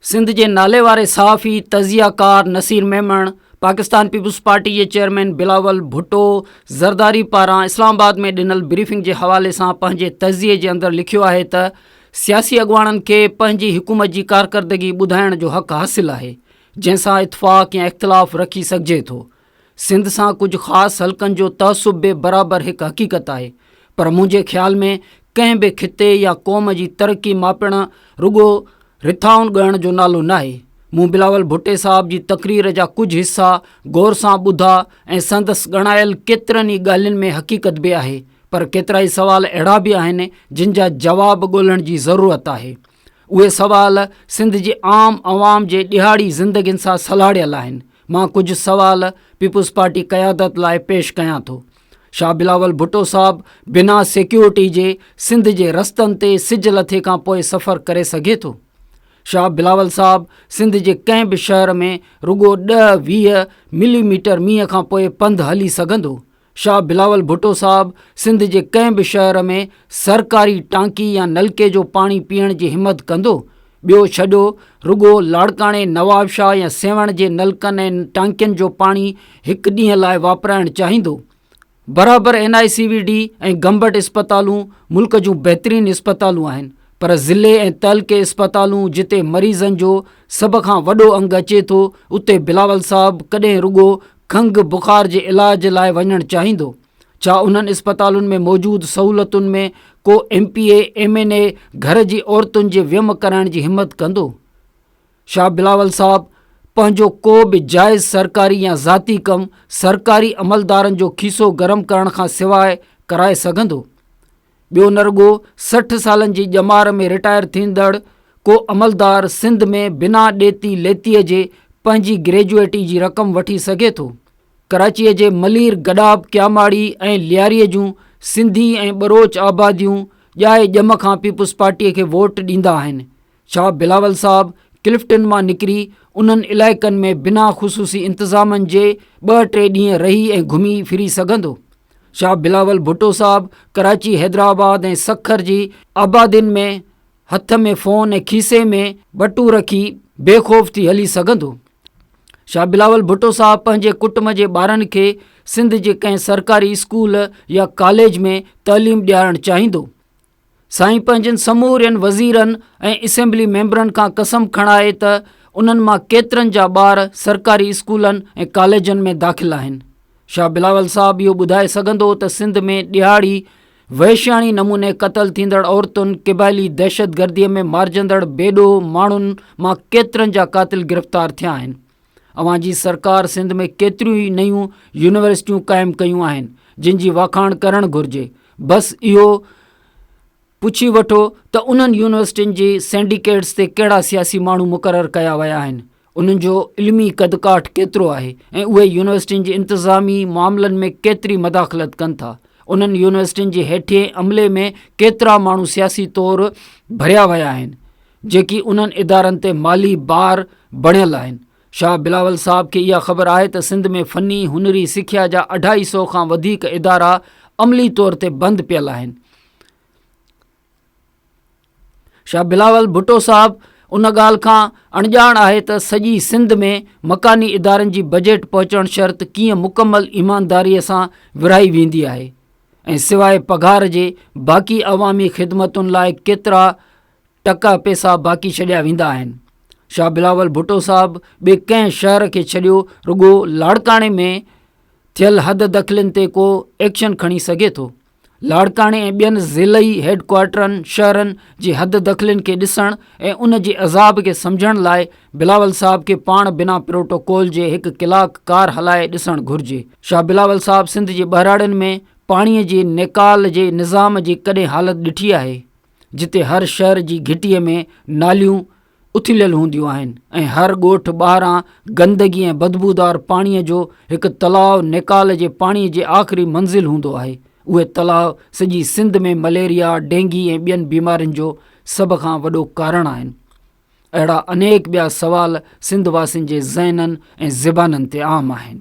سنڌ جي ناليواري صحافي، تجزيه ڪار نصير ميمڻ، پاڪستان پيپلز پارٽي جي چيئرمين بلاول ڀٽو زرداري پاران اسلام آباد ۾ ڏنل بريفنگ جي حوالي سان پنهنجي تجزيي جي اندر لکيو آهي ته سياسي اڳواڻن کي پنهنجي حڪومت جي ڪارڪردگي ٻڌائڻ جو حق حاصل آهي جنهن سان اتفاق يا اختلاف رکي سگهجي ٿو. سنڌ سان ڪجهه خاص حلقن جو تعصب به برابر هڪ حقيقت آهي پر منهنجي خيال ۾ ڪنهن به خطي يا قوم جي ترقي ماپڻ رڳو رٿائن ڳڻڻ جو نالو ناهي. مون بلاول ڀٽي صاحب جي تقرير جا ڪجهه حصا غور سان ٻڌا ۽ سندس ڳڻايل ڪيترن ئي ڳالهين ۾ حقيقت به آهي پر ڪيترائي سوال اهڙا به آهن جن جا جواب ڳولڻ جي ضرورت آهي. اهي سوال سنڌ جي عام عوام جي ڏهاڙي زندگين سان سلهاڙيل آهن. مان ڪجهه سوال پيپلز پارٽي قيادت لاء پيش ڪيان ٿو. شاهه بلاول ڀٽو صاحب بنا سيڪيورٽي جي سنڌ جي رستن تي سج لٿي کان پوء سفر ڪري سگهي ٿو؟ شاهه بلاول صاحب سنڌ جي ڪنهن به شهر ۾ رڳو ڏهه 20 ملي ميٽر مينهن کان پوء پنڌ هلي سگهندو؟ شاهه بلاول ڀٽو صاحب سنڌ جي ڪنهن به شهر ۾ سرڪاري ٽانڪي يا نلڪي جو پاڻي پيئڻ جي همت ڪندو؟ ٻيو ڇڏيو رڳو لاڙڪاڻي، نوابشاهه يا سيوهڻ جي نلڪن ۽ ٽانڪين جو پاڻي هڪ ڏينهن لاء واپرائڻ چاهيندو؟ برابر N I C V D ۽ Gambat اسپتالون ملڪ جون بهترين اسپتالون آهن پر ضلعي ۽ تعلقي اسپتالون جتي مريضن جو سڀ کان وڏو انگ اچي ٿو اتي بلاول صاحب ڪڏهن رڳو کنگهه بخار جي علاج لاء وڃڻ چاهيندو؟ ڇا انهن اسپتالن ۾ موجود سهولتن ۾ ڪو M P A, M N A گهر جي عورتن جي ويم ڪرائڻ جي همت ڪندو؟ ڇا بلاول صاحب پنهنجو ڪو به جائز سرڪاري يا ذاتي ڪم سرڪاري عملدارن جو کيسو گرم ڪرڻ کان سواء ڪرائي سگهندو؟ ٻيو نه رڳو 60 سالن جي ڄمار ۾ رٽائر ٿيندڙ ڪو عملدار سنڌ ۾ بنا ڏيتي ليتيء جي پنهنجي گريجوئيٽي جي رقم وٺي سگهي ٿو. ڪراچيء جي ملير، گڏاپ، ڪياماڙي ۽ لياريء جون سنڌي ۽ ٻروچ آباديون ڄائي ڄم کان پيپلز پارٽيء کي ووٽ ڏيندا آهن. ڇا بلاول صاحب ڪلفٽن مان نڪري انهن علائقن ۾ بنا خصوصي انتظامن جي ٻه ٽي ڏينهن رهي ۽ گهمي ڦري سگهندو؟ ڇا بلاول ڀٽو صاحب ڪراچي، حيدرآباد ۽ سکر جي آبادين ۾ هٿ ۾ فون ۽ کيسي ۾ ٻٽون رکي بي خوف ٿي هلي سگهندو؟ ڇا بلاول ڀٽو صاحب پنهنجي ڪٽنب جي ٻارن کي سنڌ جي ڪنهن سرڪاري اسڪول يا ڪاليج ۾ تعليم ڏيارڻ چاهيندو؟ سائين پنهنجن سمورين وزيرن ۽ اسيمبلي ميمبرن کان قسم کڻائي ته انهن مان ڪيترن جا ٻار سرڪاري اسڪولن ۽ ڪاليجن ۾ داخل آهن. شاهه بلاول صاحب اهو ٻڌائي سگهندو ته سنڌ ۾ ڏهاڙي وحشياڻي نموني قتل ٿيندڙ عورتن، قبائلي دهشتگردي ۾ مارجندڙ بيڏوهه ماڻهن مان ڪيترن جا قاتل گرفتار ٿيا آهن. اوهان جي سرڪار سنڌ ۾ ڪيتريون ئي نيون يونيورسٽيون قائم ڪيون آهن جن جي واکاڻ ڪرڻ گهرجي بس اهو پڇي وٺو ته انهن يونيورسٽين جي سينڊيڪيٽس تي ڪهڙا سياسي ماڻهو مقرر ڪيا ويا آهن انهن جو علمي قدڪاٺ ڪيترو آهي ۽ اهي يونيورسٽين جي انتظامي معاملن ۾ ڪيتري مداخلت ڪن ٿا انهن يونيورسٽين جي هيٺين عملي ۾ ڪيترا ماڻهو سياسي طور ڀريا ويا آهن جيڪي انهن ادارن تي مالي بار بڻيل آهن. شاهه بلاول صاحب کي اها خبر آهي ته سنڌ ۾ فني هنري سکيا جا اڍائي سئو کان وڌيڪ ادارا عملي طور تي بند پيل آهن. شاهه بلاول ڀٽو صاحب ان ڳالهه کان اڻڄاڻ آهي ته سڄي سنڌ ۾ مڪاني ادارن جي بجيٽ پهچڻ شرط ڪيئن مڪمل ايمانداريء سان ورهائي ويندي آهي ۽ سواء پگهار جي باقي عوامي خدمتن لاء ڪيترا ٽڪا پئسا باقي ڇڏيا ويندا آهن. شاهه بلاول ڀٽو صاحب ٻئي ڪنهن شهر کي ڇڏيو رڳو لاڙڪاڻي ۾ ٿيل حد دخلين تي ڪو ايڪشن کڻي سگهي ٿو. لاڙڪاڻي ۽ ٻين ضلعي هيڊڪوارٽرن شهرن جي حد دخلين کي ڏسڻ ۽ ان جي عذاب کي سمجهڻ لاء بلاول صاحب کي پاڻ بنا پروٽوڪول جي هڪ ڪلاڪ ڪار هلائي ڏسڻ گهرجي. شاهه بلاول صاحب سنڌ جي ٻهراڙين ۾ پاڻي جي نيڪال جي نظام جي ڪڏهن حالت ڏٺي آهي؟ جتي هر شهر جي گهٽيء ۾ ناليون اٿليل هونديون آهن ۽ هر ڳوٺ ٻاهران گندگي ۽ بدبودار پاڻيء جو هڪ تلاء نيڪال جي پاڻيء جي آخري منزل هوندو آهي. اهي تلاء سڄي سنڌ ۾ مليريا، ڊينگي ۽ ٻين بيمارين جو سڀ کان وڏو ڪارڻ آهن. اهڙا انيڪ ٻيا سوال سنڌ واسين جي ذهنن ۽ زبانن تي عام آهن.